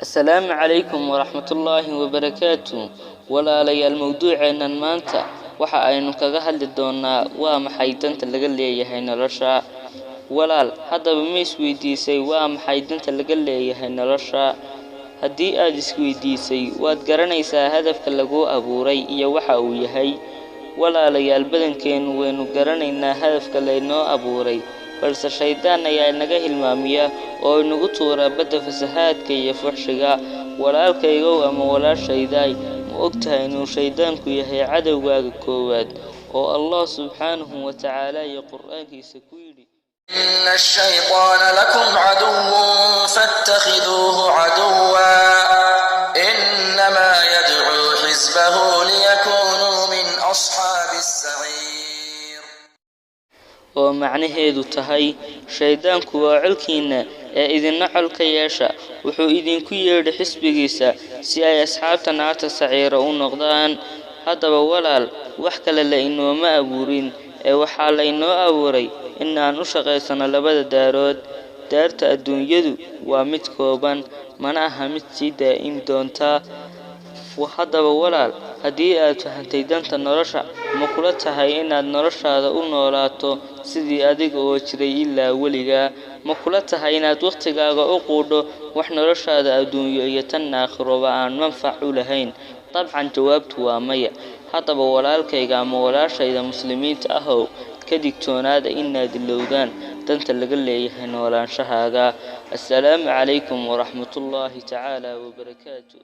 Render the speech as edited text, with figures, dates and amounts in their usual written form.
Assalaamu calaykum waraxmatullaahi wabarakaatu. Walaalayaal, mowduuceennan maanta waxa aynu kaga hadli doonaa waa maxay danta laga leeyahay nolosha. Walaal, haddaba ma isweydiisay waa maxay danta laga leeyahay nolosha? Haddii aad isweydiisay, waad garanaysaa hadafka laguu abuuray iyo waxa uu yahay. Walaalayaal, badankeennu waynu garanaynaa hadafka laynoo abuuray, balse shaydaan ayaa inaga hilmaamiya oo inagu tuura badda fasahaadka iyo fuxshiga. Walaalkaygow ama walaashaydaay, ma ogtahay inuu shaydaanku yahay cadowgaaga koowaad oo Allah subxaanahu wa tacaala iyo qur-aankiisa ku yidhi: إن الشيطان لكم عدو فاتخذوه عدوا إنما يدعو حزبه ليكونوا من أصحاب السعير. Oo macnaheedu tahay, shaydaanku waa colkiinna ee idinna colka yeesha. Wuxuu idinku yeedhi xisbigiisa si ay asxaabta naarta saciira u noqdaan. Haddaba walaal, wax kale la inooma abuurin ee waxaa laynoo abuuray in aan u shaqaysano labada daarood. Daarta adduunyadu waa mid kooban, mana aha mid sii daa'imi doonta. Haddaba walaal, haddii aad fahantay danta nolosha, ma kula tahay inaad noloshaada u noolaato sidii adiga oo jiray ilaa weligaa? Ma kula tahay inaad waqtigaaga u quudho wax noloshaada adduunyo iyo tan aakhiroba aan manfac u lahayn? Dabcan jawaabtu waa maya. Haddaba walaalkayga ama walaashayda muslimiinta ahow, ka digtoonaada inaad ilowdaan danta laga leeyahay noolaanshahaaga. Assalaamu calaykum waraxmatullaahi tacaala wabarakaatu.